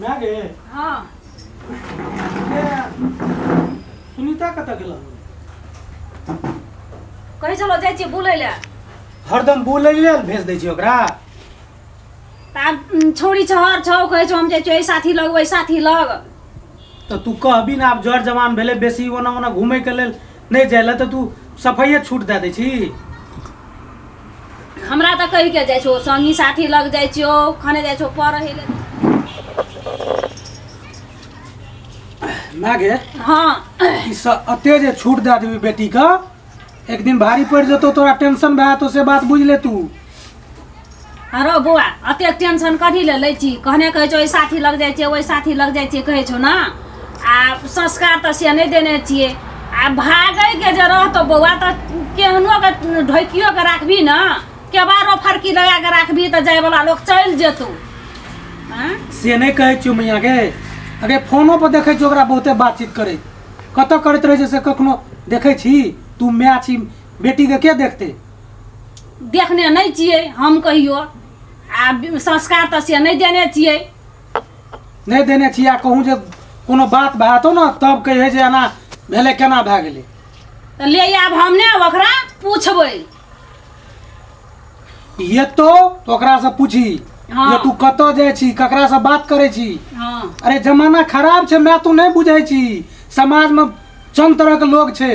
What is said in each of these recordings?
माय गे। हँ। ए, सुनीता कतऽ गेल? कहै छलहुँ जाइ छियै बुलै लए। हरदम बुलै लेल भेज दै छी ओकरा। तऽ आब छौड़ी छहर छौ, कहै छौ हम जाइ छियै एहि साथी लग ओहि साथी लग। तऽ तू कहबी ने, आब जर जवान भेलै, बेसी ओना ओना घूमैके लेल नहि जाइ लए, तऽ तू सफैये छूट दए दै छी। हमरा तऽ कहि के जाइ छौ संगी साथी लग जाइ छियौ, खने जाइ छौ पढ़ै लए। माय गे। हँ। ई सब एते जे छूट दए देबी बेटीके, एक दिन भारी पड़ि जेतौ, तोरा टेंशन भए जेतौ, से बात बुझि ले तू। अरे बौआ, एतेक टेंशन कथी लए लै छी? कहने कहै छौ ओहि साथी लग जाइ छियै, ओहि साथी लग जाइ छियै, कहै छौ ने। आ संस्कार तऽ से नहि देने छियै। आ भागैके जे रहतौ बौआ, तऽ केहनो के ढोकियो के राखबी ने, केबारो फरकी लगा के राखबी, तऽ जायवला लोक चलि जेतौ। आँय? से नहि कहै छियौ मैया गे। अगे, फोनो पर देखै छियौ ओकरा बहुते बातचीत करैत। कतऽ करैत रहै छै से कखनो देखै छी? तू माय छी, बेटीके के देखतै? देखने नहि छियै हम कहियो। आ संस्कार तऽ से नहि देने छियै। नहि देने छी। आ कहूँ जे कोनो बात भए जेतौ ने, तब कहै जे एना भेलै, केना भए गेलै। तऽ ले आब, हम ने ओकरा पूछबै। एतौ तऽ ओकरासँ पूछी जे तू कतऽ जाइ छी, ककरासँ बात करै छी। अरे, जमाना खराब छै माय, तू नहि बुझै छी। समाजमे चंद तरहके लोग छै।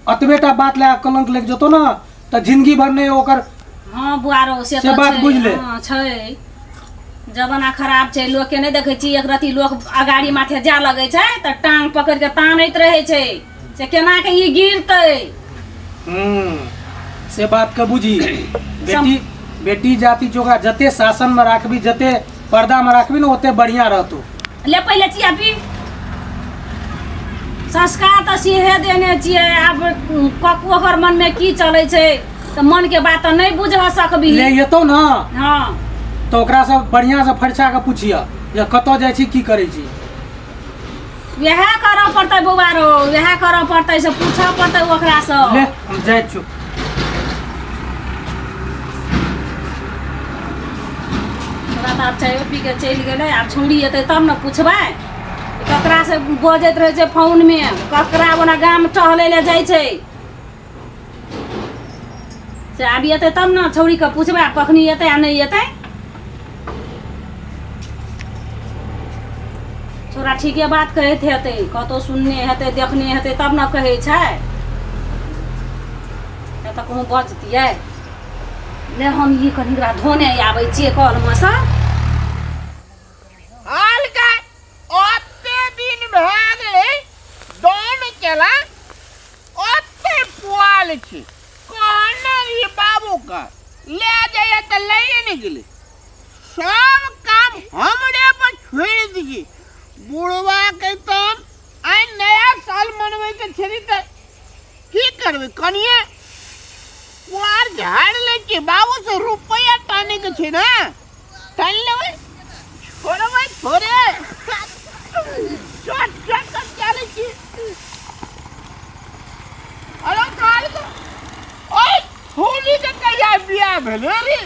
अतबे टा बात लए कलंक लागि जेतौ ने, तऽ जिंदगी भर नहि ओकर। हँ बुआरो, से से तऽ बात छै। बुझि ले। हँ, छै, जमाना खराब छै। लोकके नहि देखै छी, एक रत्ती लोक अगाड़ी माथे जाय लगै छै तऽ टांग पकड़ि के तानैत रहै छै, से केना के ई गिरतै। से बात के बुझी। बेटी बेटी जाति छै, ओकरा जते शासन में राखबी, जते पर्दा में राखबी ने, ओते बढ़िया रहतो। ले, पहिले चिया पी। संस्कार तऽ सेहे देने छियै। आब ओकर मनमे की चलै छै, तऽ मनके बात तऽ नहि बुझ सकबी। ले एतौ ने तऽ ओकरा से बढ़िया से फरिछा के पूछिय जे कतऽ जाइ छी, की करै छी। वएह करऽ पड़तै बौआ रो, वएह करऽ पड़तै, से पूछऽ पड़तै ओकरासँ। ले, हम जाइ छियौ। छोड़ा तऽ आब चायो पी के चलि गेलै। आब छौड़ी एतै तब ने पुछबै, ककरासँ बजैत रहै छै फोनमे, ककरा ओना गाम टहलै लए जाइ छै से। आब एतै तब ने छौड़ीके पुछबै, आब कखनी एतै आ नहि एतै। छोड़ा ठीके बात कहैत हेतै, कतहु सुनने हेतै, देखने हेतै, तब ने कहै छै। तऽ कहूँ बजतियै ले। हम ई कनि एकरा धोने आबै छियै कलमे सँ। हाल का ओते दिन भए गेलै दौन केला, ओते पुआल छी। कहने रही बाबू के ले जाइए, तऽ लैए नहि गेलै। सब काम हमरे पर छोड़ि दियै बुढ़वा के। तऽ आइ नया साल मनबै के छलै, तऽ की करबै? कनिए पुआर झाड़ि लै छियै। बाबू से रुपैआ टानै के छै ने, टानि लेबै, छोड़बै थोड़े। चट चट कर चलै छी। अरे काल के ओए होली के कहिया बियाह भेलै रे?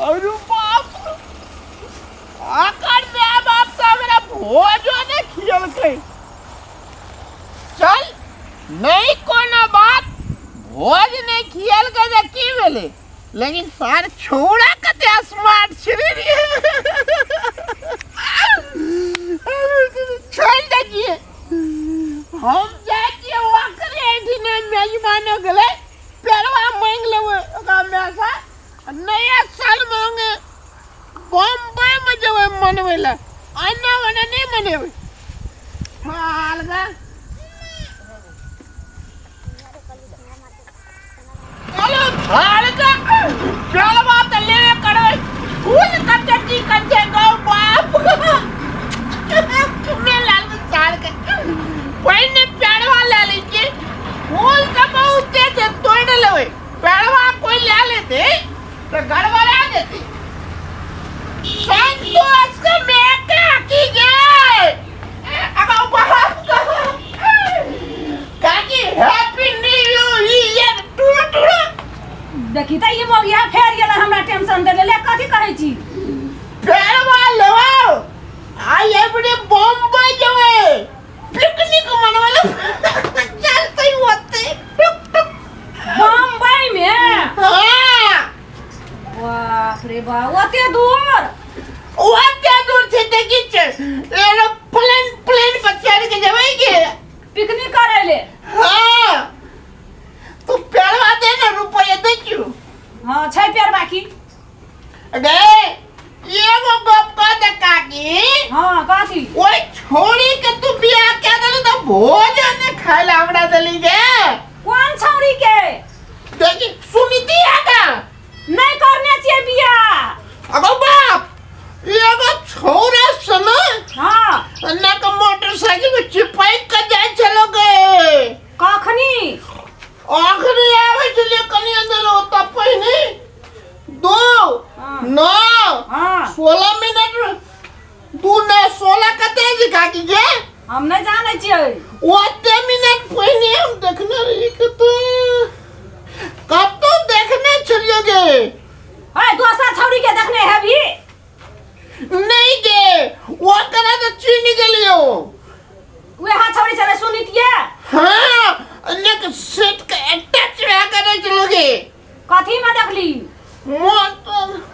अरे बाप, आकर माय बाप तऽ हमरा भोजो नहि खियलकै। चल, नहि कोनो बात, भोज नहि खियलकै तऽ की भेलै, लेकिन सार छौड़ा कते स्मार्ट छै रे। छोड़ि दै छियै, हम जाइ छियै ओकरे एहिठिना। मेजबानो गेलै, पेड़वा मांगि लेबै ओकरा मायसँ। नया साल मांगे बम्बईमे जेबै मनबै लए, एना ओना नहि मनेबै। हाल गा चलो, झाड़ का पेड़वा तऽ लेबे करबै। फूल कते चिकन छै गौ बाप में लाल सार के। पहिने पेड़वा ले लै छियै, फूल तऽ बहुते छै, तोड़ि लेबै। पेड़वा कोइ ले लेतै तऽ गड़बड़ा जेतै। संतोष के मैं काकी गे, अगर बाप काकी, हैप्पी न्यू ईयर। टुरु टुरु। देखी तऽ, ई मौगिया फेर गेलै हमरा टेंशन दे ले। कथी कहै छी? पेड़वा लेबो। बा ओते दूर? ओते दूर छै तऽ की छै, एरोप्लेन प्लेन पर चढ़ के जेबै के पिकनिक करै ले? हाँ, तू पेड़वा दे ने, रुपया दे क्यों? हाँ, छै पेड़ बाकी। गे, एगो गप कह दे काकी। हाँ, कथी? ओइ छोड़ी के तू बियाह के देली तऽ भोजन ने खाय ला हमरा देली गे। कोन छौड़ी के? देखी सुनीति आगा। नहीं करने छियै बियाह। अगो बाप, एगो छौड़ा सन। हाँ। ना के मोटरसाइकिल में चिपैक के जाइ छलो गे। कखनी? आखिरी आबै छलियै कनि अंदर ओतऽ पहिने 2 9 16 मिनट 2 9 16 कते जी काकी गे? हम नहीं जानै छियै। ओते मिनट पहिने हम देखने रही, कतौ कतौ देखने छलियै गे। है, दोसर छौड़ी के देखने हेबी। नहीं गे, ओकरा तऽ चिन्ह गेलियो। वएह छौड़ी छलै सुनितिये? हाँ, अनेक सेट के अटैच भए के रहै छलो गे। कथी में देखली?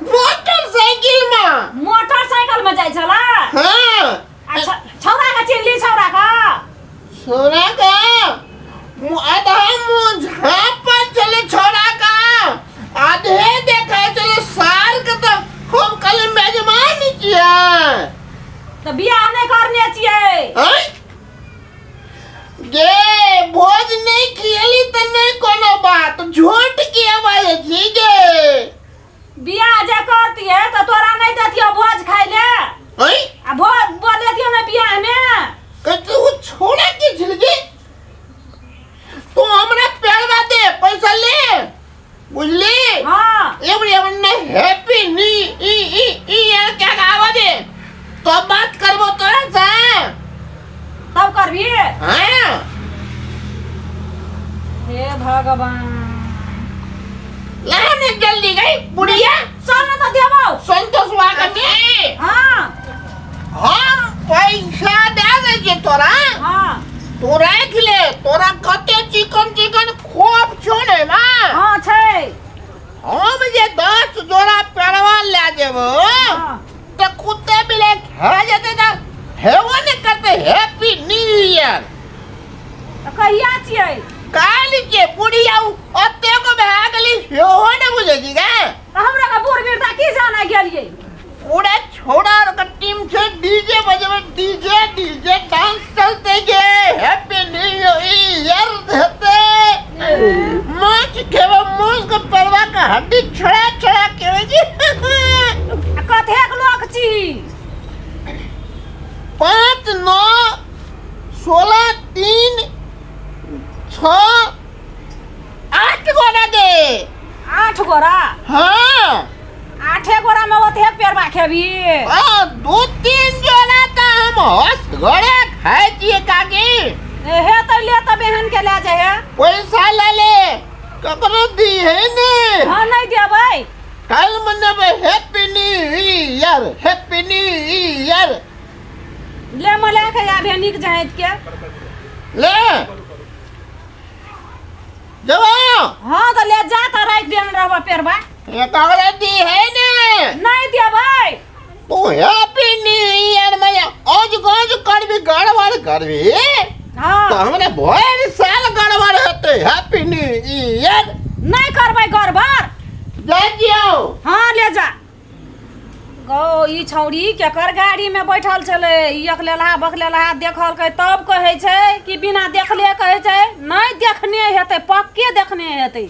मोटरसाइकिल में। मोटरसाइकिल में जाइ छला? हाँ। अच्छा, छौड़ा के चिन्हली? छौड़ा का? छौड़ा का आधा मुँह झाँपल छलै छौड़ा का, आधे देखै छलै सार के। तऽ हम कहलियै मेजबान छियै। तऽ बियाह नहि करने छियै? आँय? गे, भोज नहीं खियली तऽ नहीं कोनो बात, झूठ किया बाजै छी गे? बियाह जे करतियै तऽ तोरा नहि देतियौ भोज खाइ ले। आँय? आ भोज बोलेतियौ ने बियाह मे। कहते ओ छोड़ा के छल गे। तू हमरा पेड़वा दे, पैसा ले, बुझली? हाँ। एवरी ने हैप्पी नी ई ई ई यार क्या आवा दे तो बात करबो तोरा से। तब करबी? हाँ। हे भगवान। ला ने जल्दी गई बुढ़िया। चल न तऽ देबौ। संतोष वाकनी। हाँ। हम पैसा दे दे छियै तोरा। हाँ। तू राख ले, तोरा कते चिकन चिकन खोप छौ ने माँ? हाँ छै। हम जे 10 जोड़ा पेड़वा ले जेबो हाँ। तऽ कुत्ते बिलाइ खा जेतै तऽ हेबो ने करतै। Happy new year. तऽ कहिया छियै? काल्हि के बुढ़िया ओते को भए गेली, सेहो ने बुझै छी गे। तऽ हमरा के बूढ़ बिरधा की जाने गेलियै? पूरा छोड़ा के टीम छै, डीजे बजबै, डीजे डीजे डांस चलते गे। हैप्पी न्यू ईयर हेतै, माछ खेबै, माछ के परवा के हड्डी छोड़ा छोड़ा खेबै जी। आ कतेक लोक छी? 5 9 16 3 6 8 गोरा गे। 8 गोरा? हाँ। 8 गोरा में ओते पेरबा खेबी? हाँ, 2-3 जोड़ा तऽ हम हंस घरे खाइ छियै काकी। हे तऽ ले तऽ बहन के ले जाए। पैसा ले ले, ककरो दिहे ने। हाँ, नहीं देबै। काल्हि मनेबै happy new year, happy new year. ले मला के आबे नीक जाइत के। ले जेबो। हाँ तऽ ले जा तऽ राखि देने रहबा पेरबा। ककरो दिहे ने। नहीं देबै। तू हैप्पी न्यू ईयर में औज गौज करबी, गड़बड़ करबी। हाँ। तऽ हमरा भरि साल गड़बड़ हेतै। Happy new year. नहीं करबै गड़बड़। जा जियौ। हाँ ले जा। गौ, ई छौड़ी केकर गाड़ी में बैठल छलै? ई अकलेलहा बकलेलहा देखलकै तब कहै छै कि बिना देखले कहै छै? नहि देखने हेतै, पक्के देखने हेतै।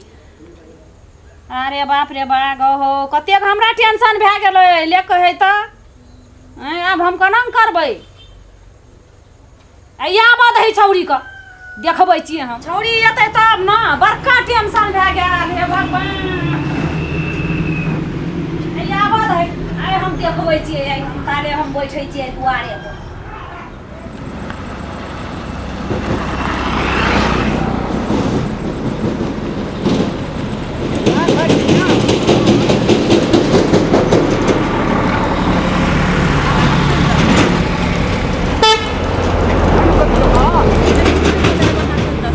अरे बाप रे बा, गौ हो, कतेक हमरा टेंशन भए गेलै ले कहै तऽ। आँय, आब हम केना करबै? आ आबऽ दही छौड़ीके, देखबै छियै हम। छौड़ी एतै तब ने। बड़का टेंशन भए गेल, हे भगवान। आबऽ दही, आइ हम देखबै छियै। आइ हम ताले हम बैठै छियै दुआरे पर।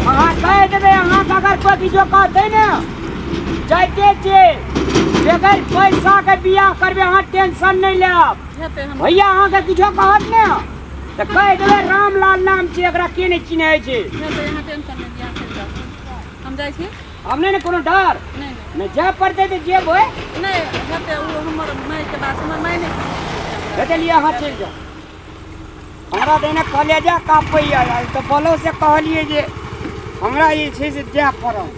अहाँ कहि देबै, अहाँके अगर कोइ किछो कहतै ने, जाइते छियै बगैर पैसाके। के बियाह करबै, अहाँ टेंशन नहि लेब। हेतै हम। भैया अहाँके किछो कहत ने तऽ कहि देबै रामलाल नाम छै, एकरा के नहि चिन्है छै। हेतै, अहाँ टेंशन नहि लिअ, अहाँ चलि जाउ, हम जाइ छी। हम नहि ने कोनो डर। नहि नहि। नहि जाय पड़तै तऽ जेबै। नहि हेतै, ओ हमर मायके बात, हमर माय नहि हेतै, लिअ अहाँ चलि जाउ। हमरा तऽ एना कलेजा काँपैया, तऽ बलो से कहलियै जे हमरा जे छै से जाय पड़त।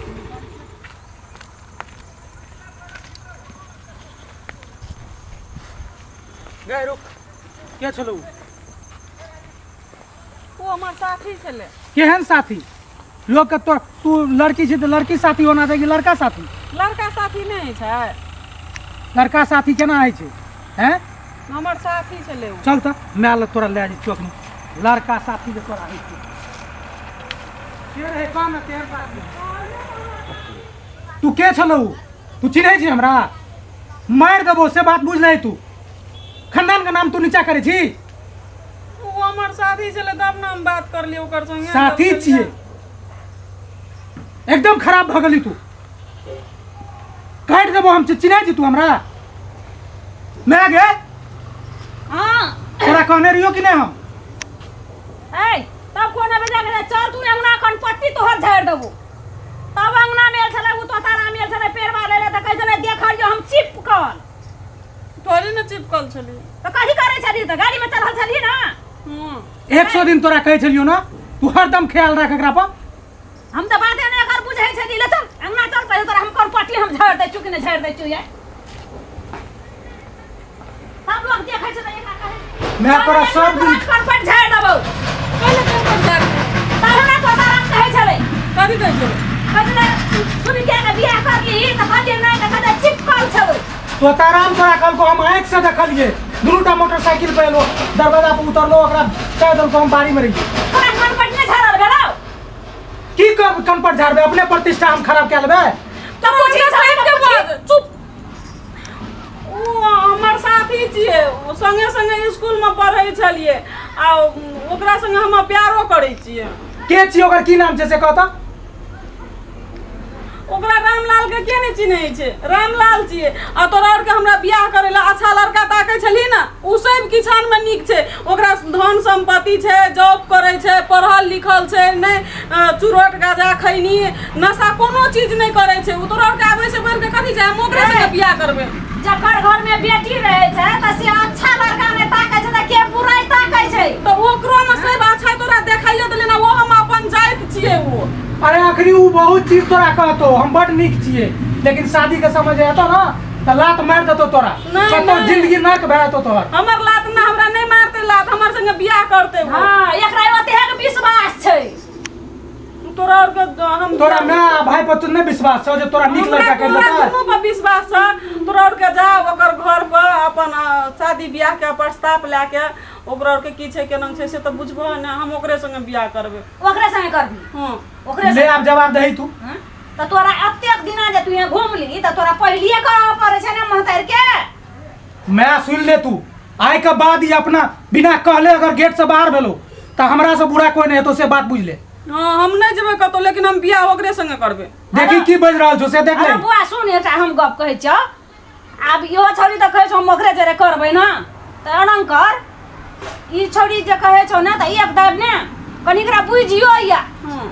गए रुक, के छलौ? ओ हमर साथी छलै। केहन साथी? लोक के तो तू लड़की छी तऽ लड़की साथी होना चाही कि लड़का साथी? लड़का साथी नहि छै। लड़का साथी केना होइ छै? हैं? हमर साथी छलै ओ। चल तऽ माय लग तोरा लए जाइ छियौ अखनी। लड़का साथी जे तोरा होइ छै के रहै कह ने, तेहन साथी तू के छलौ? तू चिन्है छी हमरा? मारि देबो से बात बुझ ले। तू खानदान के नाम तू नीचा करै छी। ओ हमर साथी छलै तब ने हम बात करलियै ओकर संगे। साथी छियै, एकदम खराब भऽ गेली तू। काटि देबो हम। चिन्है छी तू हमरा? मैं गे। हाँ। तोरा कहने रहियो कि नहीं हम? ए तब कोना बजा के चल तू अंगना, कन पट्टी तोहर झाड़ देबो। तब अंगना में आयल छलै ओ तोतारा में आयल छलै पेड़वा ले ले, तऽ कहै छलै देखल जो हम चिपकल। थोड़ी ने चिपकल छलियै। तऽ कथी करै छली? तऽ गाड़ी में चढ़ल छली ना। हँ। 100 दिन तोरा कहै छलियो ना, तू हरदम ख्याल राख एकरा पर। हम तऽ बाते नहि एकर बुझै छली। ले चल अंगना चल, पहिले तोरा हम कन पट्टी हम झाड़ दै छु कि नहि झाड़ दै छु। ये सब लोग देखै छै तऽ एकरा कहै मैं तोरा सब दिन कन पट्टी झाड़ देबौ। पहिले कोन कोन झाड़? तब हमरा तोतारा कहै छलै। कथी कहै छलै? कहै छलै सुनि के बियाह करली तऽ कहलियै नहि, तऽ कहै चिपकल छौ। तोताराम तोरा कहलको, हम आँखि से देखलिए, दुनूटा मोटरसाइकिल पे एलो, दरवाजा पर उतरलो, ओकरा कह देलको हम बाड़ी में रहिए। तोरा कन पट्टी नहि झाड़ल भेलौ? की कर कनपट झाड़बे? अपने प्रतिष्ठा हम खराब कए लेबै? तऽ पूछी छलै तऽ पूछी। चुप। ओ हमर साथी छियै, ओ संगे संगे स्कूलमे पढ़ै छलियै आ ओकरा संगे हम प्यारो करै छियै। के छी? ओकर की नाम छै से कहता। ओकरा रामलाल के के नहि चिन्है छै? रामलाल छियै। आ तोरा आरके हमरा बियाह करै लए अच्छा लड़का ताकै छलही ने, ओ सब किछानमे नीक छै। ओकरा धन सम्पत्ति छै, जॉब करै छै, पढ़ल लिखल छै, नहि चुरट गाजा खैनी नशा कोनो चीज नहि करै छै। ओ तोरा आरके आबै से बढ़ि कऽ कथी छै? हम ओकरे संगे बियाह करबै। जकर घर में बेटी रहे छै तऽ से अच्छा लड़का नहि ताकै छै तऽ के बुराइ ताकै छै? तऽ ओकरोमे सब अच्छा तोरा देखाइयो देलै ने, ओ हम अपन जाइत छियै ओ। अरे अखनी उ बहुत चीज तोरा कहतो, हम बड नीक छियै, लेकिन शादी के समय जे हेतो ना तऽ लात मारि देतो तोरा। नहि, कतौ नहि। जिंदगी नर्क भए जेतो तोहर। हमर लात ना, हमरा नहि मारतै लात, हमर संगे बियाह करतै ओ। हाँ, एकरा ओतेक विश्वास छै। तोरा और के हम तोरा माय आ भाई पर तू नहीं विश्वास छौ जे तोरा नीक हमरा लड़का कर तोरा देतै? दुनू पर विश्वास छ। तोरा और के जा ओकर घर पर अपन शादी बियाह के प्रस्ताव लए के ओकरा और के की छै केना छै से तऽ बुझबह ने। हम ओकरे संगे बियाह करबै। ओकरे संगे करबी? हँ। ओकरे ले संगे। आब जवाब दही तू। हाँ? तऽ तोरा एतेक दिना जे तू यहाँ घुमली तऽ तोरा पहिलिए करऽ पड़ै छै ने महतारि के। मैं सुन ले तू, आइ के बाद ई अपना बिना कहले अगर गेट से बाहर भेलो तऽ हमरा से बुरा कोई नहीं हेतो, से बात बुझ ले। हँ, हम नहि जेबै कतौ, लेकिन हम बियाह ओकरे संगे करबै। देखी की बाजि रहल छौ से देख ले। अरे बुआ सुन, एकटा हम गप कहै छियौ। आब इहो छौड़ी तऽ कहै छौ हम ओकरे जरे करबै ने, तऽ एना कर, ई छौड़ी जे कहै छौ ने तऽ एक दाबि ने कनि एकरा बुझियो या। हँ।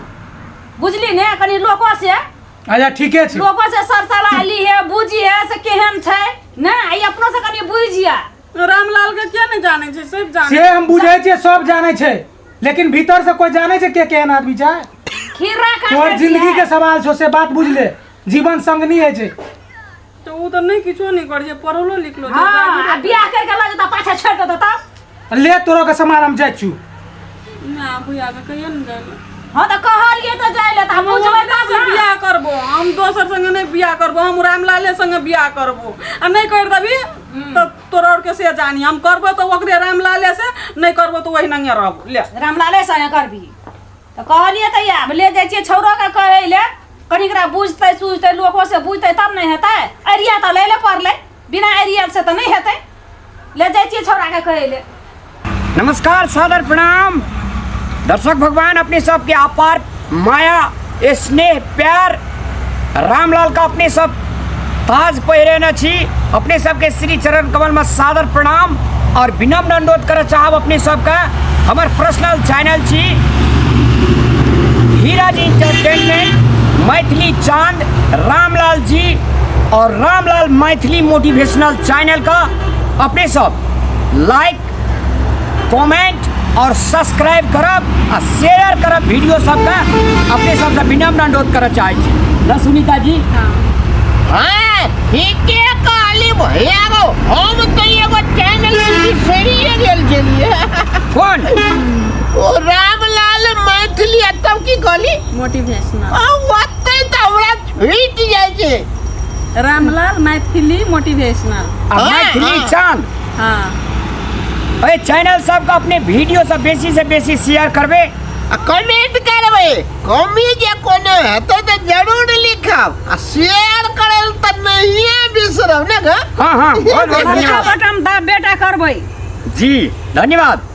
बुझली ने, कनि लोको से। अच्छा ठीके छै। लोको से सरसरा लीहे, बुझिहे से केहन छै ने, आ ई अपनो से कनि बुझिया। रामलाल के के नहि जानै छै? सब जानै। से हम बुझै छियै, सब जानै छै, लेकिन भीतर से कोई जानै छै के केहन आदमी छै? खीरा काटै तोहर जिंदगी छियै। के सवाल छौ, से बात बुझ ले। जीवन संगनी होइ छै। तऽ ओ तऽ नहि किछो नहि करै छै, पढ़लो लिखलो छै। हाँ, आ बियाह करके लऽ जेतऽ पाछा छोड़ि देतऽ तब? ले तोरो के सामान, हम जाइ छु। ना भैया के कहियो ने जाइ लए। हाँ तऽ कहलियै तऽ जाइ लए तऽ हम बुझबै ओकरा तब से ने। बियाह करबो, हम दोसर संगे नहि बियाह करबो, हम रामलाले संगे बियाह करबो। आ नहि करि देबी तऽ तोरा आरके से जानी। हम करबो तऽ ओकरे रामलाले से, नहि करबो तऽ ओहिनांगे रहबो। ले रामलाले संगे करबी तऽ कहलियै तऽ आब ले जाइ छियै छौड़ोके कहै लए, कनि एकरा बुझतै सुझतै, लोको से बुझतै तब नहि हेतै। अरिया तऽ लै लए पड़लै, बिना अरिया से तऽ नहि हेतै। ले जाइ छियै छौड़ाके कहै लए। नमस्कार, सादर प्रणाम दर्शक। भगवान अपने सबके अपार माया स्नेह प्यार, रामलाल का अपने सब ताज पहिरेने छी। अपने सबके श्री चरण कमलमे सादर प्रणाम और विनम्र अनुरोध करऽ चाहब अपने सबके, हमर पर्सनल चैनल छी धीरज इंटरटेनमेंट, मैथिली चांद रामलाल जी और रामलाल मैथिली मोटिवेशनल चैनल का अपने सब लाइक, कमेंट और सब्सक्राइब करब आ शेयर करब वीडियो सबके। अपने सबसे विनम्र अनुरोध करऽ चाहै छी न सुनीता जी? हाँ, ठीके कहली भैया गो। हम तऽ एगो चैनल बिसरिए गेल छलियै। कोन? ओ रामलाल मैथिली आ तब की कहली? मोटिवेशनल। आ ओतै तऽ हमरा छुटि जाइ छै। रामलाल मैथिली मोटिवेशनल आ हाँ, मैथिली हाँ। चांद। हाँ। एहि चैनल सबके अपने वीडियो सब बेसी से बेसी शेयर करबै आ कमेंट करबै। कमी जे कोनो हेतै तऽ जरूर लिखब आ शेयर करै लए तऽ नहिए बिसरब ने ग। हाँ हाँ, बहुत बहुत बड़का धन्यवाद। बटन दाब बेटा करबै जी, धन्यवाद।